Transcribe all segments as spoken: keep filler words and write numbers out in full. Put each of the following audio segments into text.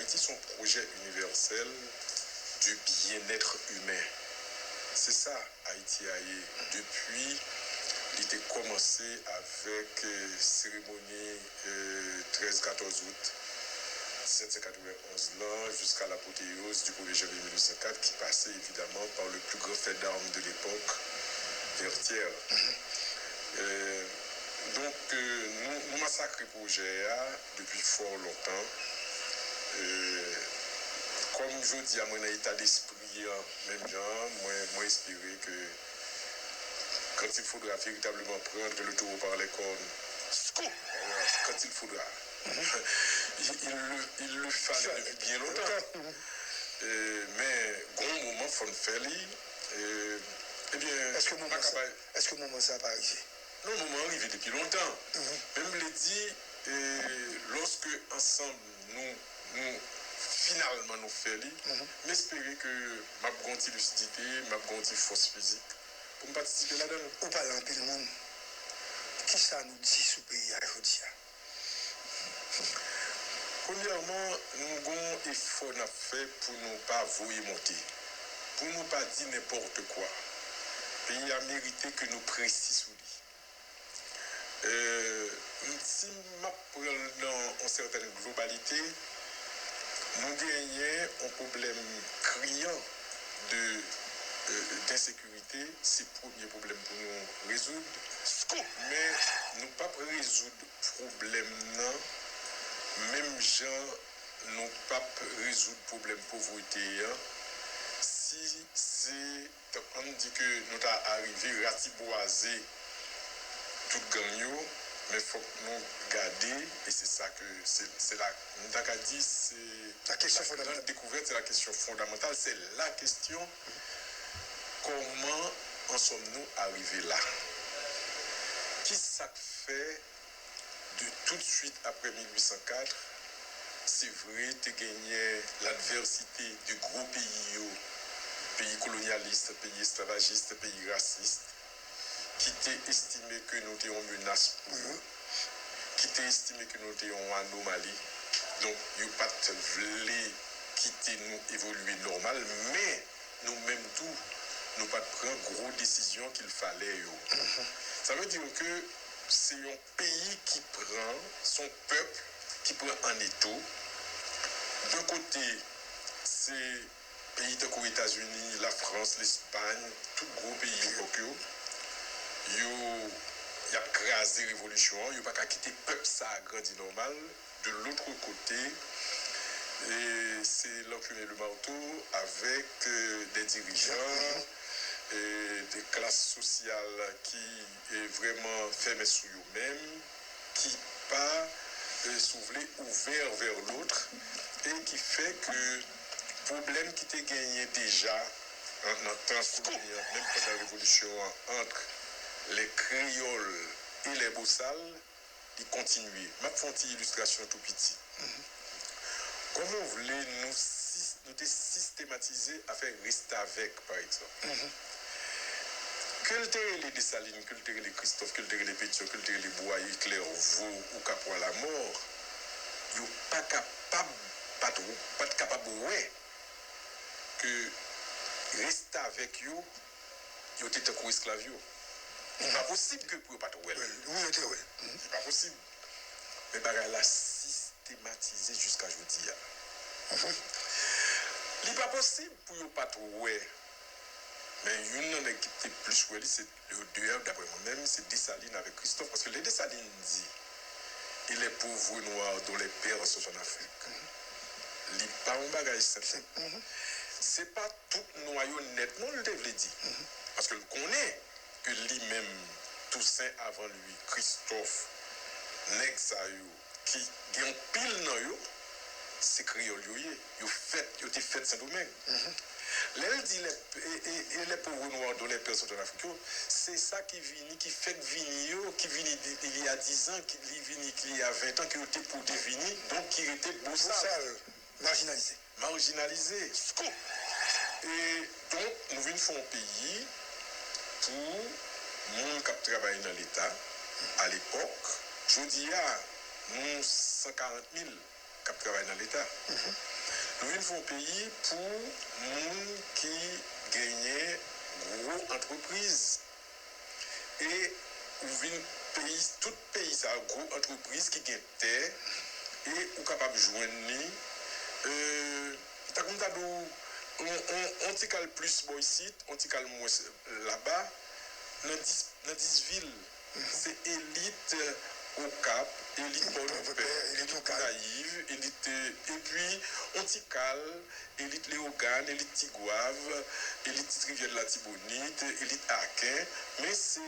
Ayiti se yon pwojè inivèsèl de byennèt imen. Se sa Ayiti a ye depi li te kòmanse avèk, eh, seremoni, eh, trèz katòz out disèt san katrevenn onz lan jiska lapoteyoz du premye janvye mil uit san kat ki pase evidaman par le plus grand fait d'armes de l'époque, Vertières. Eh, donk, eh, nou, nou masakre pwojè a depi fò lontan. Eh, kòm jodi a mwen nan eta despri an menm jan an, mwen, mwen espere ke quand il faudra véritablement prendre le taureau par les cornes, scoop! Quand il faudra. Il, il le, il le fallait depuis bien longtemps. Eh, men, gon moman, fò n fè li. Eh, ebyen, Èske moman sa, èske moman sa pa rive? Non, moman an rive depi lontan. Men m vle di, eh, lòske ansanm nou, nou, finalman nou fè li, m espere ke m ap gen yon ti lisidite, m ap gen yon ti fòs fizik pou m patisipe ladan l. Ou pale anpil moun. Kisa nou di sou peyi a jodi a? Premyèman, nou gon efò n ap fè pou nou pa voye monte, pou nou pa di nenpòt kwa. Peyi a merite ke nou presi sou li. Euh, si m ap pran l nan yon sètèn globalite, nou genyen yon pwoblèm kriyan de, euh, densekirite. Se premye pwoblèm pou nou rezoud. Scoop! Men nou p ap rezoud pwoblèm nan menm jan nou p ap rezoud pwoblèm povrete an si se Donk, ann di ke nou ta arive ratibwaze tout gang yo, men fòk nou gade, e se sa ke, se, se la, m ta ka di, se la kesyon fondamantal. Gran dekouvèt, se la kesyon fondamantal, se la kesyon, kòman an sòm nou arive la? Ki sa k fè de tout suit apre mil uit san kat, se vre, te genyen ladvèsite de gwo peyi yo, peyi kolonyalis, peyi esklavajis, peyi rasis, ki te estime ke nou te yon menas pou yo, ki te estime ke nou te yon anomali. Donk, yo pa t vle kite nou evolye nòmal, men nou menm tou, nou pa t pran gwo desizyon qu'il fallait yo. Sa vle di ke se yon peyi ki pran, se yon pèp ki pran an eto. De kote, se peyi tankou Etazini, Lafrans, Lespay, tout gwo peyi epòk yo, yo, y ap kraze revolisyon an, yo pa ka kite pèp sa a grandi nòmal. De l'autre côté, e se l'enclume et le marteau avec, euh, des dirigeants, e de klas sosyal ki, e vrèman fèmen sou yo menm, ki pa, e, si w vle, ouvè vè lòt, e ki fè ke pwoblèm ki te genyen deja nan, nan tan koloni an, menm pandan revolisyon an, entre les créoles et les bossal, li kontinye. M ap fè yon ti ilistrasyon tou piti. Kòman w vle nou, sis-, nou te sistematize afè restavèk, pa egzanp? Ke l te rele Desalin, ke l te rele Kristòf, ke l te rele Petyòn, ke l te rele Bwaye, Klèvo ou Kapwa Lamò, yo pa kapab pa t, pa t kapab wè ke restavèk yo, yo te tankou esklav yo. Li pa posib ke pou yo pa t wè l. Wi, wi, yo te wè. Li pa posib. Men bagay la sistematize jiska jodi a. Li pa posib pou yo pa t wè. Men youn nan nèg ki te plis wè li, se yo de a, daprè mwen menm, se Desalin avèk Kristòf. Paske lè Desalin di, et les pauvres noirs dont les pères sont en Afrique, li pa yon bagay senp. Se pa tout nwa yo nèt non, li te vle di. Paske l konnen ke li menm, Tousen avan li, Kristòf, nèg sa yo, ki gen anpil nan yo, se kreyòl yo ye. Yo fèt, yo te fèt Sendomeng. Lè l di les, et, et, et les pauvres noirs dont les pères sont en Afrique yo, se sa ki vini, ki fèk vini yo, ki vini di, il y a dix ans, ki, li vini, il y a vingt ans, ke yo te pote vini, donk ki rete bosal. Bosal, majinalize. Majinalize. Scoop! E donk, nou vin fè yon peyi pou moun k ap travay nan Leta, alepòk. Jodi a, nou san karant mil k ap travay nan Leta. Nou vin fè yon peyi pou moun ki genyen gwo antrepriz. E ou vin peyi, tout peyi sa yo, gwo antrepriz ki gen tè, e ou kapab jwenn li, e, tankou m ta di w, on, on, on ti kal plis bò isit, on ti kal mwens laba, nan dis, nan dis vil. Se elit Okap, elit Pòdepè, elit Gonayiv, elit, epi on ti kal, elit Leyogàn, elit Tigwav, elit Ti Rivyè de Latibonit, elit Aken, men se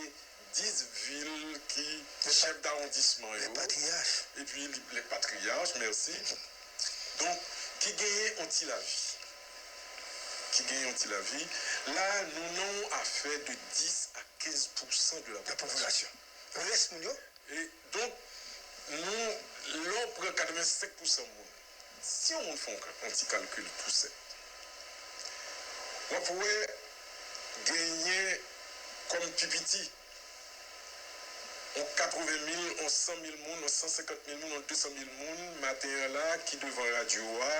dis vil ki chèf dawondisman yo, epi li, lè patriyach, mèsi. Donk, ki genyen on ti lavi. Ki genyen on ti lavi. La, nou nan on afè de dis a kenz pousan de la popilasyon. Rès moun yo? E donk, nou, lè w pran katrevensenk pousan moun, si yon moun fè yon ka-, yon ti kalkil tou senp, w ap wè genyen kòm pi piti, yon katreven mil, yon san mil moun, yon san senkant mil moun, yon de san mil moun, maten an la, ki devan radyo a,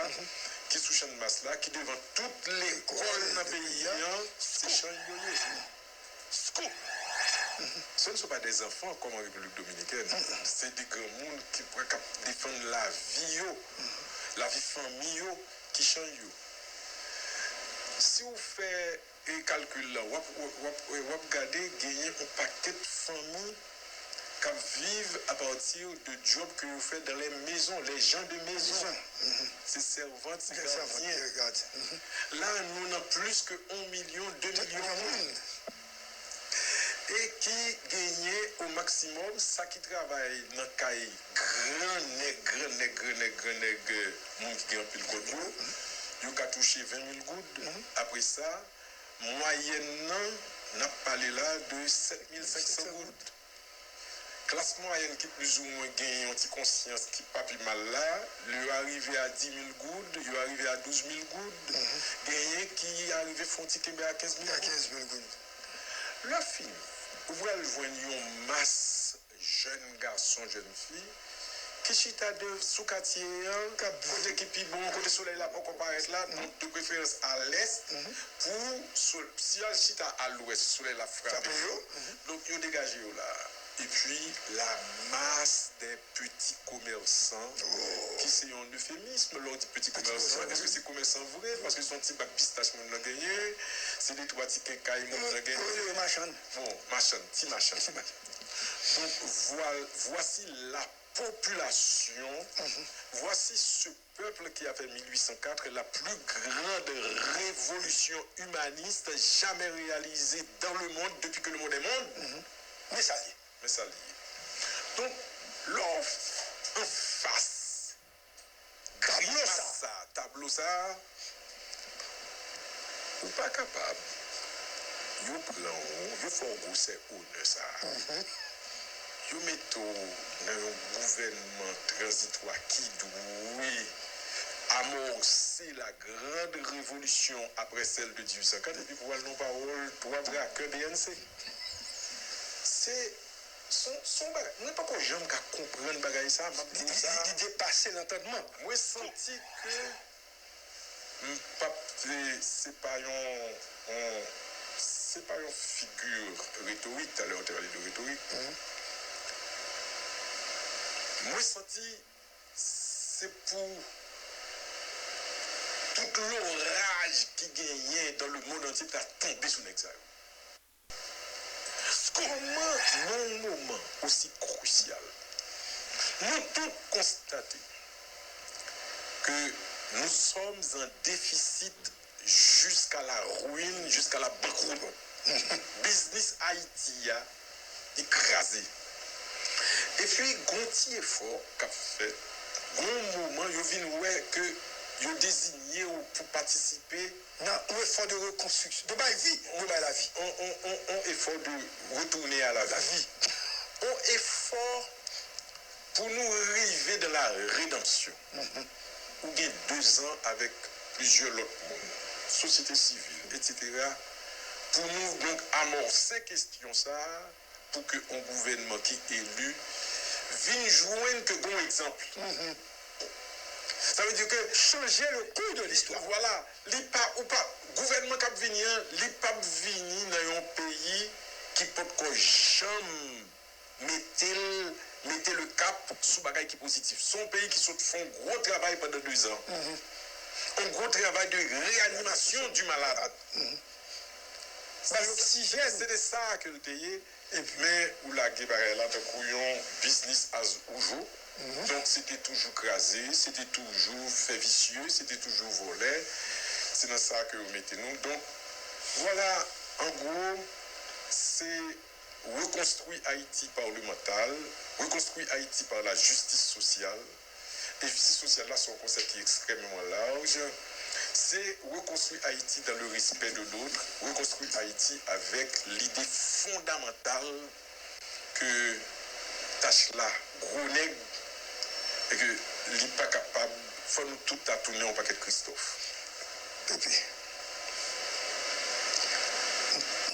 ki sou Channmas la, ki devan tout lekòl nan peyi an, se Chann yo ye. Scoop! Ce ne sont pas des enfants comme en République dominicaine. C'est des granmoun ki, k ap defann lavi yo, lavi fanmi yo, ki Chann yo. Si w fè, e, kalkil la, w ap, w ap, w ap gade genyen yon pakèt fanmi k ap viv à partir de job ke yo fè dans les maisons, les gens de maison. Se sèvant, se gadyen. La, nou nan plis ke yon milyon, de milyon moun. E ki genyen o maksimòm sa ki travay nan kay gran nèg, gran nèg, gran nèg, gran nèg, moun ki gen anpil kòb yo, yo ka touche ven mil goud. Apre sa, mwayèn nan, n ap pale la de sèt mil senk san goud. Klas mwayèn ki plizoumwen gen yon ti konsyans ki pa pi mal la, lè yo arive a di mil goud, yo arive a douz mil goud, genyen ki arive fè yon ti kenbe a kenz mil goud. Lè fini, ou pral jwenn yon mas jèn gason, jèn fi, ki chita de, sou katye an, kote ki pi bon, kote solèy la poko parèt la, donk de preferans a lès, pou sol-, si y al chita a lwès, solèy la frape yo, donk yo degaje yo la. Epi, la masse des petits commerçants, ki se yon eufemisme, lè w di peti komèsan, èske se komèsan vre? Paske se yon ti bak pistach moun nan genyen, se de twa ti kenkay moun nan genyen. Machann. Bon, machann, ti machann. Donk, vwa-, voici la population, voici ce peuple qui a fait mille huit cent quatre, la plus grande révolution humaniste jamais réalisée dans le monde depuis que le monde est monde. Men sa l ye. Men sa l ye. Donk, lè w anfas grimas sa, tablo sa, ou pa kapab. Yo pran w, yo fè w gwosè onè sa. Yo mete w nan yon gouvènman tranzitwa ki dwe amòse la grande révolution après celle de dix-huit cent quatre, epi pou w al nan pawòl twa brakè B N C. Se, se yon, se yon bagay, mwen poko janm ka konprann bagay sa, m ap di w sa. Li, li, li depase lantandman. Mwen santi ke m p ap, se pa yon, yon, se pa yon figi retorik, talè w te pale de retorik. Mwen santi se pou tout loraj ki genyen dans le monde entier ta tonbe sou nèg sa yo. Kòman nan yon moman osi krisyal, nou tout konstate ke nous sommes en déficit jusqu'à la ruine, jusqu'à la banqueroute. Biznis Ayiti a, li kraze. Epi, gon ti efò k ap fèt. Gon moman, yo vin wè ke yo dezinye w pou patisipe nan yon efò de rekonstriksyon, de bay vi, de bay lavi. On, on, on, on efò de retounen a lavi. On efò pou nou rive dans la rédemption. Ou gen de zan avèk plizyè lòt moun, sosyete sivil, etsetera, pou nou donk amòse kesyon sa a, pou ke yon gouvènman ki eli vin jwenn ke gon egzanp. Ça veut dire que changer le cours de l'histoire. Voilà, li pa, ou pa, gouvènman k ap vini an, li p ap vini nan yon peyi ki potko janm mete l, mete le cap sou bagay ki pozitif. Se yon peyi ki sot fè yon gwo travay pandan dezan. Yon gwo travay de réanimation du malade. Ba l oksijèn. Se de sa ke l te ye. Men ou lage bagay la tankou yon business as usual. Donk, se te toujou kraze, se te toujou fè visye, se te toujou vòlè. Se nan sa ke yo mete nou. Donk, vwala, an gwo, se reconstruire Haïti par le mental, reconstruire Haïti par la justice sociale. E jistis sosyal la, se yon konsèp ki ekstrèmeman laj. Se reconstruire Haïti dans le respect de l'autre, reconstruire Haïti avec l'idée fondamentale ke tach la gwo nèg e ke li pa kapab, fò nou tout ta tounen yon pakèt Kristòf. Epi,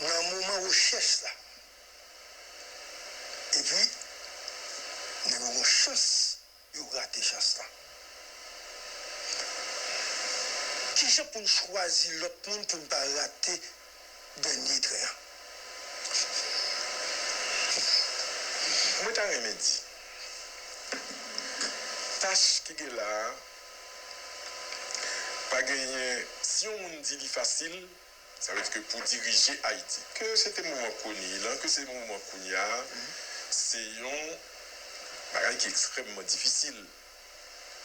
nan moman rechèch la, epi, nèg yo gen chans, yo rate chans la. Kijan pou n chwazi lòt moun pou n pa rate dènye tren an? Mwen ta renmen di, tach ki gen la a, pa genyen, si yon moun di li fasil, sa vle di ke pou dirije Ayiti, ke se te moman koloni lan, ke se moman kounye a, se yon bagay ki ekstrèmman difisil.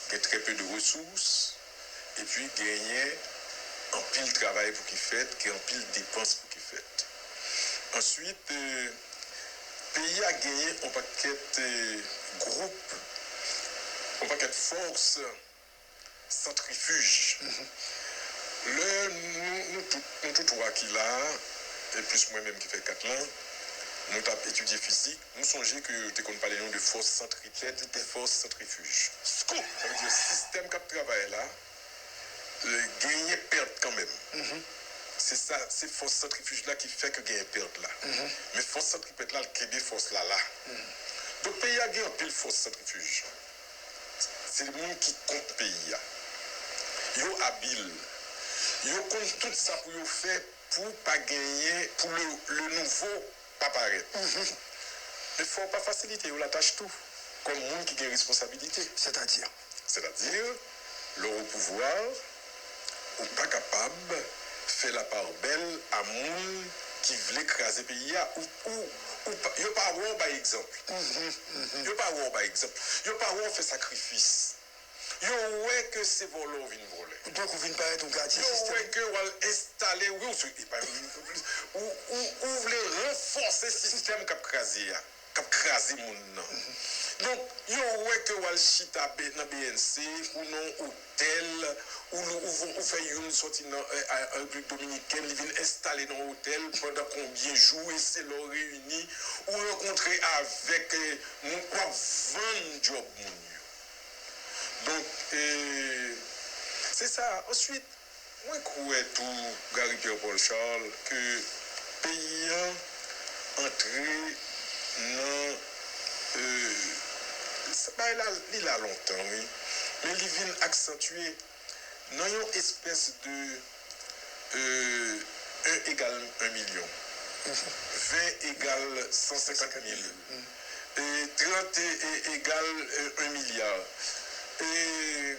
Gen trè pe de resous, epi genyen anpil travay pou ki fèt, gen anpil depans pou ki fèt. Answit, eh, peyi a genyen yon pakèt, eh, gwoup, yon pakèt fòs santrifij. Lè nou, nou tout, nou tout twa ki la a, e plis mwen menm ki fè kat lan, nou t ap etidye fizik, nou sonje ke yo te konn pale nou de fòs santripèt e fòs santrifij. Sa vle di, sistèm k ap travay la, eh, genyen pèt kanmenm. Se sa, se fòs santrifij la ki fè ke genyen pèt la. Men fòs santripèt la, l kenbe fòs la la. Donk, peyi a gen anpil fòs santrifij. Se moun ki kont peyi a. Yo abil. Yo konn tout sa pou yo fè pou pa genyen, pou le, le nouveau pa parèt. Men fò w pa fasilite yo latach tou, kòm moun ki gen responsabilite. Sètadi? Sètadi, lè w o pouvwa, ou pa kapab fè lapabèl a moun ki vle kraze peyi a. Ou, ou, ou pa, yo pa wè w bay egzanp. Yo pa wè w bay egzanp. Yo pa wè w fè sakrifis. Yo wè ke se vòlè w vin vòlè. Donk, ou vin parèt yon gadyen sistèm. Yo wè ke w al enstale, wi, ou se, e pa, ou, ou, ou vle ranfòse sistèm k ap kraze a, k ap kraze moun nan. Donk, yo wè ke w al chita be-, nan B N C, ou nan otèl, ou, ou, ou, ou fè youn sòti nan, eh, a, an Repiblik Dominikèn, li vin enstale nan otèl pandan konbyen jou, e se lè w reyini, ou rankontre avèk, eh, moun, w ap vann djòb moun yo. Donk, eh, se sa. Answit, mwen kwè tou, Gary Pierre Paul Charles, ke peyi an antre nan, eh, sa, bagay la, li la lontan, wi. Men li vin aksantye nan yon espès de, eh, un égal un million, vingt égal cent cinquante mille, eh, trente égal, eh, un milliard. Eh,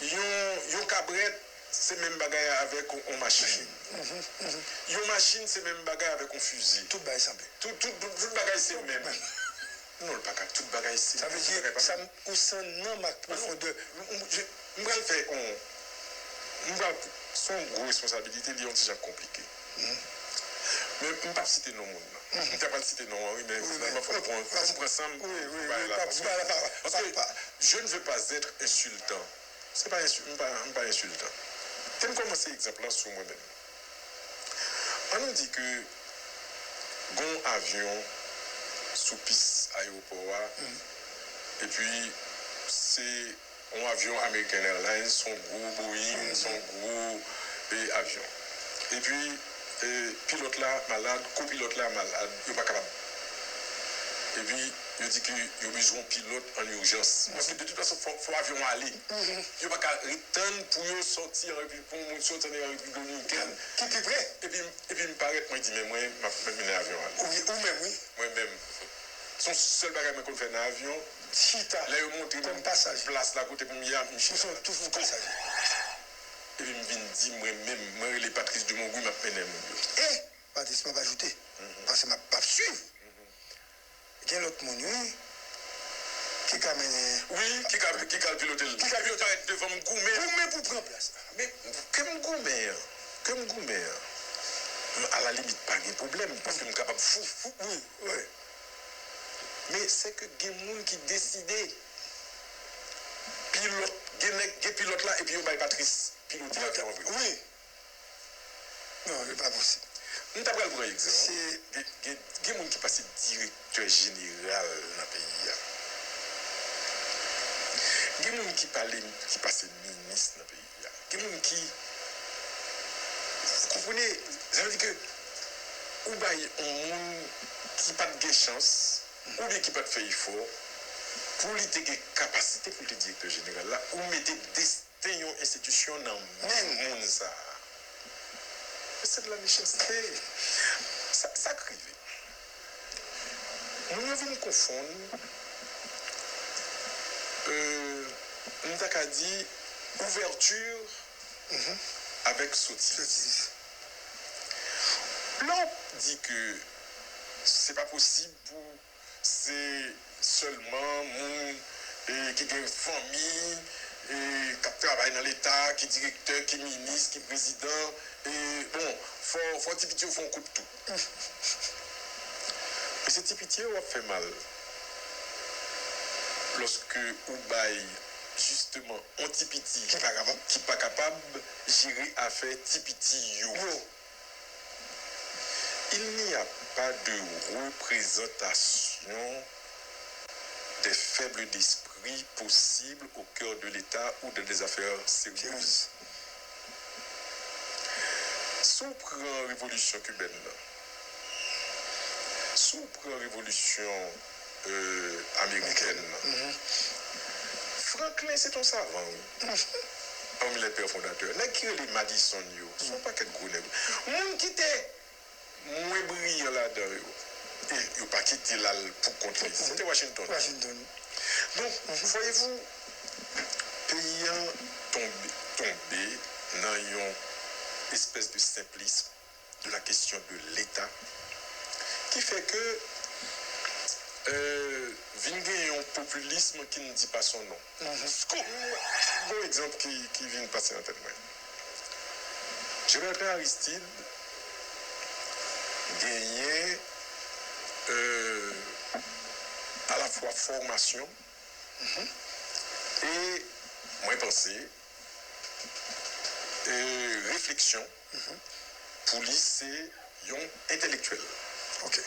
yon, yon kabrèt, se menm bagay avèk yon, yon machin. Yon machin, se menm bagay avèk yon fizi. Tout bagay sanble. Tout, tout, tout, tout bagay se menm. Non, l pa ka tout bagay se menm. Sa vle di, sa, ou san nanm ak pwofondè. M, m, je, m pral fè yon, m pral, se yon gwo responsabilite, li yon ti jan konplike. Men m p ap site non moun nan. M ta pral site non an, wi, men finalman, fò m pran, fò m pran san m pou bagay la, paske, paske je ne veux pas être insultant. Se pa ensi-, m pa, m pa ensiltan. Te m kòmanse egzanp lan sou mwen menm. Ann nou di ke gon avyon sou pis ayewopò a, epi se yon avyon American Airlines, se yon gwo Boeing, se yon gwo, e, avyon. Epi, e, pilòt la malad, kopilòt la malad, yo pa kapab. Epi, Yo di ke yo bezwen yon pilòt an ijans. Paske de tout fason, fò, fò avyon an ale. Yo pa ka ret tann pou yo sòti an Repiblik, pou yon moun sòti an Repiblik Dominikèn. Ki pi pre. Epi, epi m parèt, mwen di, men mwen, m ap mennen avyon an ale. Ou, ou menm, wi. Mwen menm. Se yon sèl bagay mwen konn fè nan avyon. Chita. Lè yo montre m plas la kote pou m ye a, m chita. Epi m vin di mwen menm, mwen rele Patrice Dumont, wi, m ap mennen moun yo. E Patrice, m ap ajoute, paske m ap, m ap swiv. Gen lòt moun, wi, ki ka mennen. Wi, ki ka, ki ka pilote l. Ki ka pilote. Yo parèt devan m goumen. Goumen pou pran plas la. Men, ke m goumen an, ke m goumen an, m, alalimit, pa gen pwoblèm, paske m kapab fou. Fou, wi, wi. Men, se ke gen moun ki deside, pilòt, gen nèg, gen pilòt la, epi yo bay Patrice pilote avyon an vre. Wi. Non, li pa posib. M ta pral pran egzanp. Gen, gen, gen moun ki pase direktè jeneral nan peyi a. Gen moun ki pale, ki pase minis nan peyi a. Gen moun ki, vous comprenez, sa vle di ke ou bay yon moun ki pa t gen chans, oubyen ki pa t fè efò, pou li te gen kapasite pou l te direktè jeneral la, ou mete desten yon enstitisyon nan men moun sa a. Se de la mechanste. Sa, sa k rive. Moun yo vin konfonn, euh, m ta ka di, ouvèti avèk sotiz. Sotiz. Lè w di ke se pa posib pou se sèlman moun, e, ki gen fanmi, e, k ap travay nan Leta, ki direktè, ki minis, ki prezidan, e, bon, fò, fò ti piti yo fè yon kout tou. Men se ti piti yo w ap fè mal. Lòske ou bay, jisteman, yon ti piti ki pa kapab, ki pa kapab jere afè ti piti yo. Yo. Il n'y a pas de représentation des faibles d'esprit possible au cœur de l'État ou dans des affaires sérieuses. Si w pran revolisyon kibèn nan, si w pran revolisyon, euh, amerikèn nan, Franklin se t on savan, wi. Pami les pères fondateurs. Nèg ki rele Madison yo, se yon pakèt gwo nèg. Moun ki te mwen briyan ladan yo. E yo pa kite l al pou kont li. Se te Washington. Washington. Donk, voyez-vous, peyi an tonbe, tonbe nan yon espès de senplism de la question de l'État, ki fè ke, euh, vin gen yon popilism qui ne dit pas son nom. Scoop! Bon egzanp ki, ki vin pase nan tèt mwen. Jean-Bertrand Aristide genyen, euh, alafwa fòmasyon e, mwen panse, e, refleksyon pou li se yon entèlektyèl. Ok.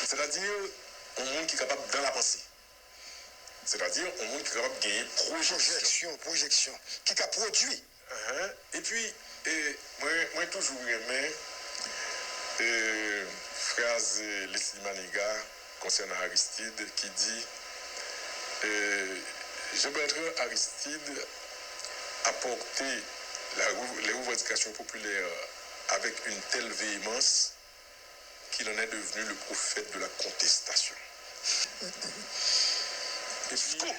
Sètadi, yon moun ki kapab dans la pensée. Sètadi, yon moun ki kapab genyen pwojeksyon. Pwojeksyon, pwojeksyon, ki ka pwodui. Ahan. Epi, e, mwen, mwen toujou renmen, e, fraz, e, Leslie Manigat konsènan Aristide ki di, e, Jean-Bertrand Aristide a porté la rou-, les revendications populaires avec une telle véhémence qu'il en est devenu le prophète de la contestation. Epi,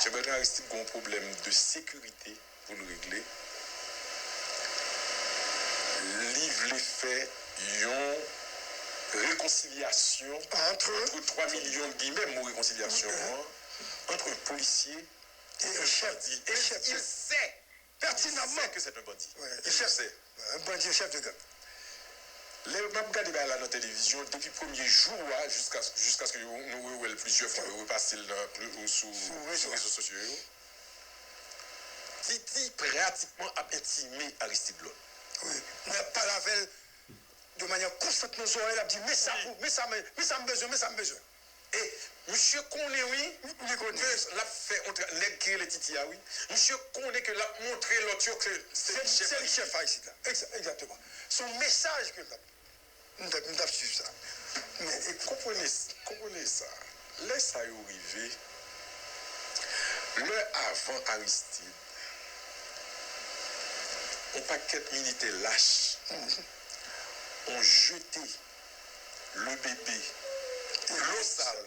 Jean-Bertrand Aristide gen yon pwoblèm de sekirite pou l regle. Li vle fè yon rekonsilyasyon ant twa milyon, giymen, mo rekonsilyasyon an, ant yon polisye e yon bandi. E chèf, e chèf. Il sait, il sait que c'est un bandit. Il le sait. Un bandit, un chef de gang. Lè m ap gade bagay la nan televizyon, depi premye jou a, jiska, jiskaske nou rewè l plizyè fwa, yo repase l nan, sou, sou rezo sosyo yo, Titi pratikman ap entime Aristide Lòt. Wi. Mwen ap pale avè l de manyè konstant nan zòrèy, l ap di, men sa pou, men sa, men, men sa m bezwen, men sa m bezwen. E misye konnen, wi, ke l ap fè yon tra-, nèg ki rele Titi a, wi. Misye konnen ke l ap montre lòt yo ke se li chèf a isit la. Egza-, egzakteman. Se yon mesaj ke l ap M t ap, m t ap swiv sa. Men, e, konprann, konprann sa. Lè sa yo rive, lè avan Aristide, yon pakèt militè lach, on jete le bébé, dlo sal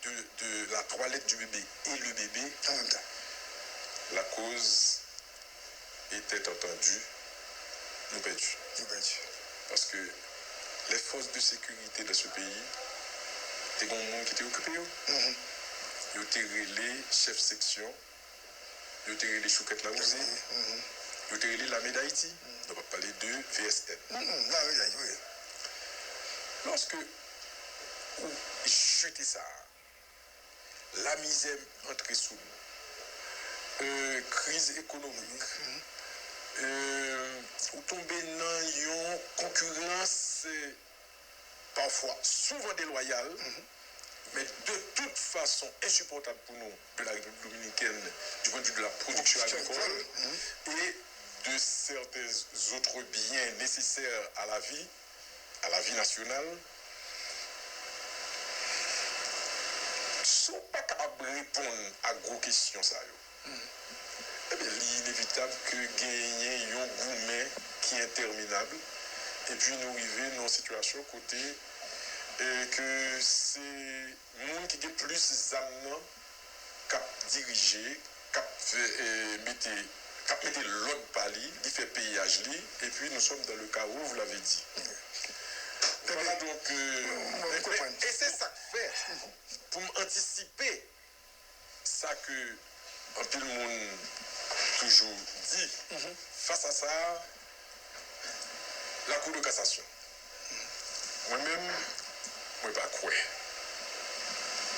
de, de la toilette du bébé et le bébé, en même temps, la cause était entendue, nou pèdi. Nou pèdi. Paske les forces de sécurité dans ce pays, te gen moun ki te okipe yo. Yo te rele chèf seksyon, yo te rele Choukèt Lawouze, yo te rele Lame Dayiti. Nou p ap pale de V S N. Lame Dayiti, wi. Lòske ou jete sa, lamizè antre sou nou, euh, kriz ekonomik, euh, ou tonbe nan yon konkirans, euh, parfois souvent déloyale, mais de toute façon insupportable pour nous de la République dominicaine du point de vue de la production agricole et de certains autres biens nécessaires à la vie, à la vie nationale. Si w pa kapab reponn a gwo kesyon sa yo, Ebyen, li inevitab ke genyen yon goumen ki entèminab, epi nou rive nan yon sitiyasyon kote, e, ke se moun ki gen plis zam nan k ap dirije, k ap fè, e, mete, k ap mete lòd pa li, li fè peyaj li, epi nous sommes dans le chaos, vous l'avez dit. Voilà, donc, euh, mwen, mwen konprann. E se sa k fè, pou m antisipe sa ke anpil moun toujou di, fas a sa, la Cour de cassation. Mwen menm, mwen pa kwè.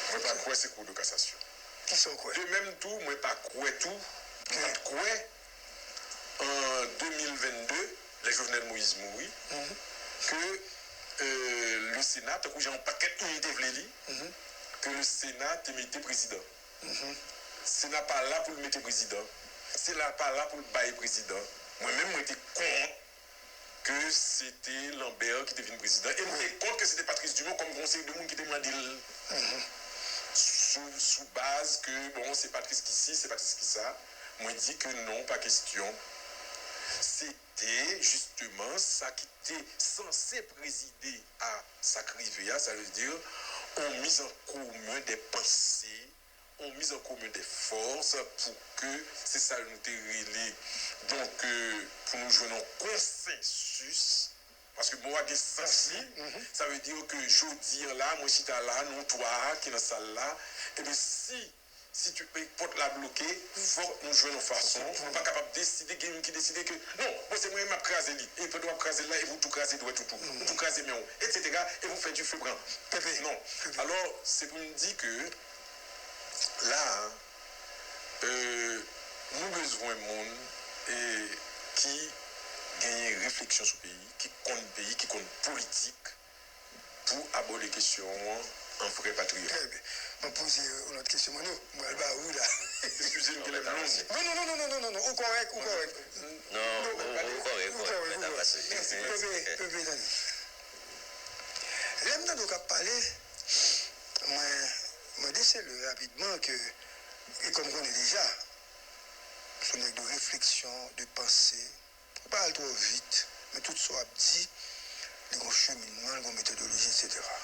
Mwen pa kwè se Cour de cassation. Kisa w kwè? De menm tou, mwen pa kwè tou, mwen pa t kwè an de mil venn de, lè Jovenel Moïse mouri, ke, euh, le Sénat, tankou jan yon pakèt moun te vle li, ke le Sénat te mete prezidan. Sena pa la pou l mete prezidan. Sena pa la pou l bay prezidan. Mwen menm, mwen te kont ke se te Lambert ki te vin prezidan. E m te kont ke se te Patrice Dumont kòm gen yon seri de moun ki te mande l sou, sou baz ke, bon, se Patrice ki si, se Patrice ki sa. Mwen di ke non, pa kesyon. Se te, jisteman, sa ki te sanse prezide a sa k rive a, sa vle di, on mise en commun des pensées, on mise en commun des forces pou ke, se sa nou te rele, donk, euh, pou nou jwenn yon konsensis, paske mo a gen sans li, sa vle di ke jodi a la, mwen chita la, nou twa ki nan sal la, ebyen, si, si pòt la bloke, fòk nou jwenn yon fason, nou pa kapab deside, gen youn ki deside ke, non, bon, se mwen m ap kraze li, e pandan w ap kraze l la, epi w tou kraze dwèt ou tou, ou tou kraze men w, etsetera, epi w fè dife pran. Non. Alò, se pou m di ke, la a, euh, nou bezwen moun, e, ki genyen refleksyon sou peyi, ki konn peyi, ki konn politik, pou abòde kesyon an an vrè patriyòt. Trè byen. Mwen poze yon lòt kesyon, mwen, non, mwen al ba ou la. Eskize m, genlè m long. Non, non, non, non, non, non, non, non, ou kòrèk, ou kòrèk. Non, ou, ou kòrèk, ou kòrèk, mwen ta pase. Pepe, Pepe, tande. Lè m tande w k ap pale, mwen, mwen desele rapidman ke, e kòm konnen deja, se yon nèg de refleksyon, de panse, ou pa al twò vit, men tout sa w ap di, li gon cheminman, li gon metodoloji, etsetera.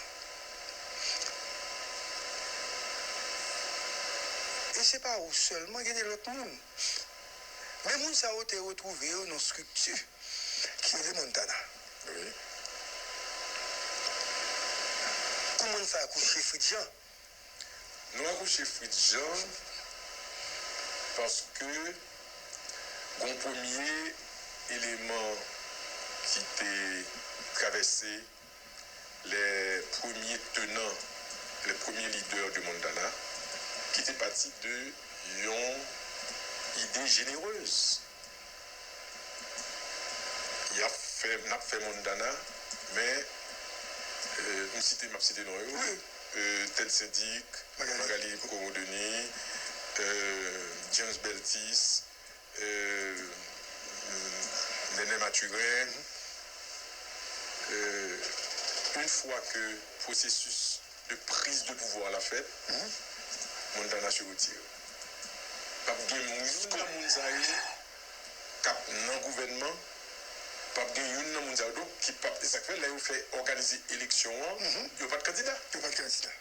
E se pa ou sèlman, gen de lòt moun. Men moun sa yo te retwouve yo nan strikti ki rele Montana. Wi. Kou moun sa a kouche Fritz Jean? Nou akouche Fritz Jean paske gon premye eleman ki te travèse les premiers tenants, les premiers leaders de Montana, ki te pati de yon ide jenerez. Y ap fè, n ap fè Montana, men, euh, m site, m ap site non yo, euh, Ted Saint-Dick, Magali Provo Denis, euh, James Beltis, euh, Nènè Mathurin, euh, une fois que processus de prise de pouvoir la fèt, Montana se retire. P ap gen youn nan moun sa yo k ap nan gouvènman, p ap gen youn nan moun sa yo donk ki p ap, e sa k fè lè yo fè òganize eleksyon an, yo pa t kandida. Yo pa t kandida.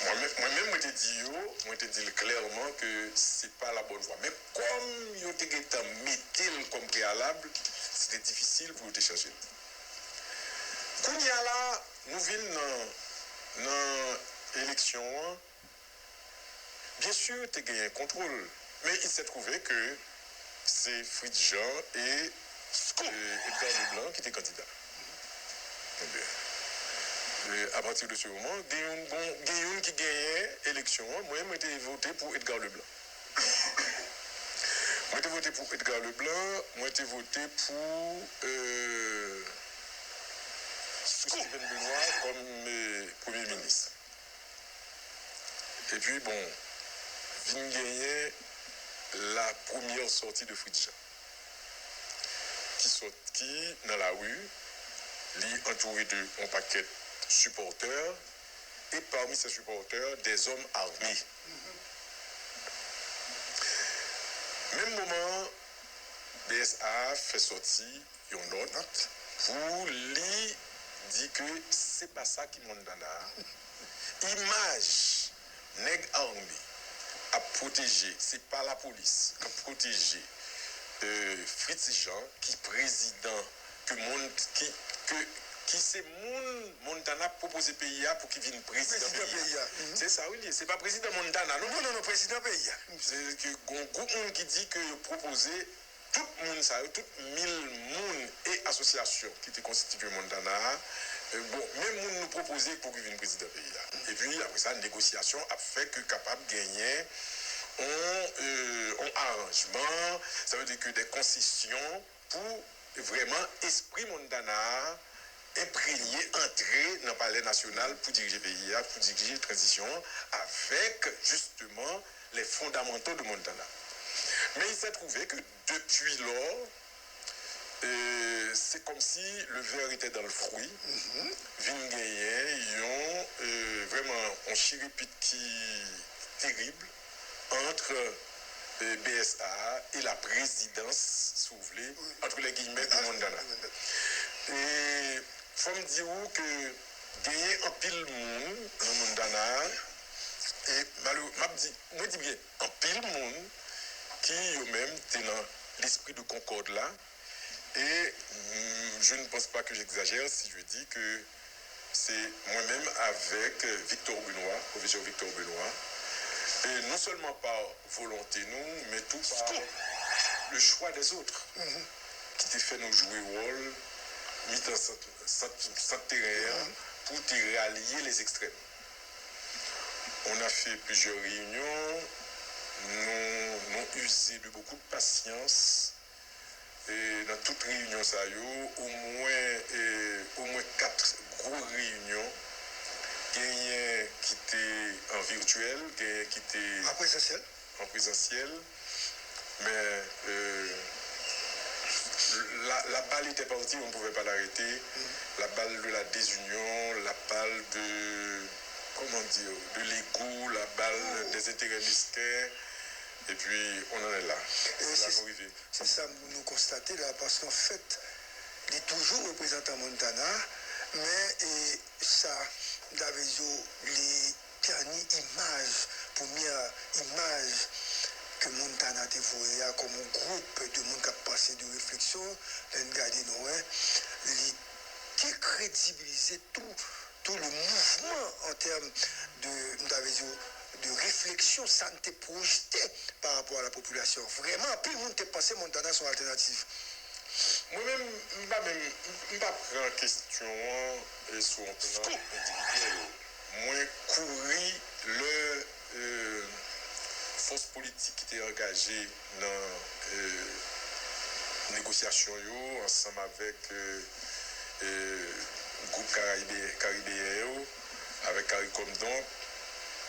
Mwen menm, mwen menm, mwen te di yo, mwen te di l klèman ke se pa la bonne voie. Men kòm yo te gentan mete l kòm preyalab, se te difisil pou yo te chanje l. Kounye a la, nou vin nan, nan eleksyon an. Byen si, te genyen kontwòl, men il s'est trouvé que se Fritz Jean e, e Edgar Leblanc ki te kandida. Ebyen, e, à partir de ce moment, gen youn, gon, gen youn ki genyen eleksyon an. Mwen, mwen te vote pou Edgar Leblanc. Mwen te vote pou Edgar Leblanc, mwen te vote pou, e, Steven Benoît kòm, e, premye minis. Epi, bon, vin genyen la première sortie de Fritz Jean, ki sòt, ki nan lari, li antoure de yon pakèt sipòtè, e parmi ces supporters, des hommes armés. Menm moman an, B S A fè sòti yon nòt pou li di ke se pa sa ki Montana a. Imaj nèg ame ap pwoteje, se pa lapolis k ap pwoteje, e, Fritz Jean, ki prezidan, ke moun, ki, ke, ki se moun Montana pwopoze peyi a pou ki vin prezidan peyi a. Se sa wi li ye. Se pa prezidan Montana, non. Non, non, non, prezidan peyi a. Se ke gon gwoup moun ki di ke yo pwopoze tout moun sa yo, tout mil moun e asosyasyon ki te konstitye Montana a, e, bon, men moun nou pwopoze pou ki vin prezidan peyi a. Epi, apre sa, negosyasyon ap fèt ke kapab genyen on, e, on aranjman, sa vle di ke de konsesyon pou vrèman espri Montana a enprenye, antre nan Palè Nasyonal pou dirije peyi a, pou dirije tranzisyon an, avèk, jisteman, les fondamentaux de Montana. Men il s'est trouvé que depuis lors, e, se kòmsi le ver était dans le fruit, vin genyen yon, e, vrèman, yon chirepit ki terib ant, e, B S A a e la présidence, si w vle, entre les guillemets, de Montana. E fò m di w ke genyen anpil moun nan Montana a, e malere-, m ap di, mwen di byen, anpil moun ki yo menm te nan l'esprit de concorde la, e, mm, je ne pense pas que j'exagère si je dis que se mwen menm avèk Victor Benoît, pwofesè Victor Benoît, e non sèlman pa volonte nou, men tou pa le choix des autres, ki te fè nou jwe wòl mitan sant, sant, sant teren an pou te ralye les extrêmes. On a fait plusieurs réunions, nou, nou use de beaucoup de patience, e nan tout reyinyon sa yo, omwen, e, omwen kat gwo reyinyon, genyen ki te an vityèl, genyen ki te an prezansyèl. An prezansyèl, men, e, la, la balle était partie, on ne pouvait pas l'arrêter. La balle de la désunion, la balle de, comment dire, de l'ego, la balle des intérêts mesquins, et puis on en est là. Se la nou rive. Se sa nou konstate la, paske anfèt, li toujou reprezantan Montana, men, e, sa, m ta vle di w, li tèni imaj, premyè imaj ke Montana te voye a kòm yon gwoup de moun k ap panse, de refleksyon, lè n gade nou wè, li dekredibilize tou, tou le mouvman an tèm de, m ta vle di w, de refleksyon, sa n te pwojte pa rapò a la popilasyon. Vrèman, anpil moun te panse Montana se yon altènativ. Mwen menm, m pa menm, m, m pa pran kesyon an, e, sou yon plan endividyèl. Mwen kouri lè, e, fòs politik ki te angaje nan, e, negosyasyon yo ansanm avèk, e, e, gwoup karayibe-, karibeyen yo, avèk CARICOM donk,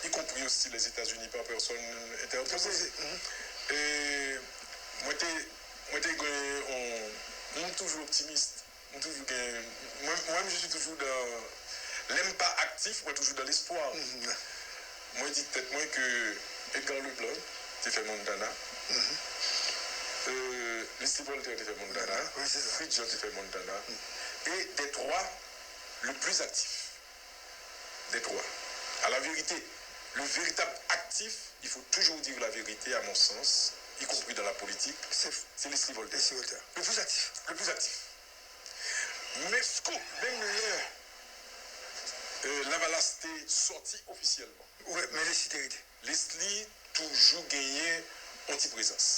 y compris aussi les États-Unis par personne interposée. E mwen te, mwen te gen yon, m toujou optimis. Toujou gen, mwen, mwen, je suis toujours dans, lè m pa aktif, mwen toujou dans l'espoir. Mwen di tèt mwen ke Edgar Leblanc te fè Montana, euh, Leslie Voltaire te fè Montana, Fritz Jean te fè Montana, et des trois, le plus actif des trois. À la vérité, le véritable actif, il faut toujours dire la vérité, à mon sens, y compris dans la politique, c'est Leslie Voltaire. Leslie Voltaire. Le plus actif. Le plus actif. Men menm lè euh, Lavalas te sòti ofisyèlman, Wi, men Leslie te rete. Leslie toujou genyen yon ti prezans.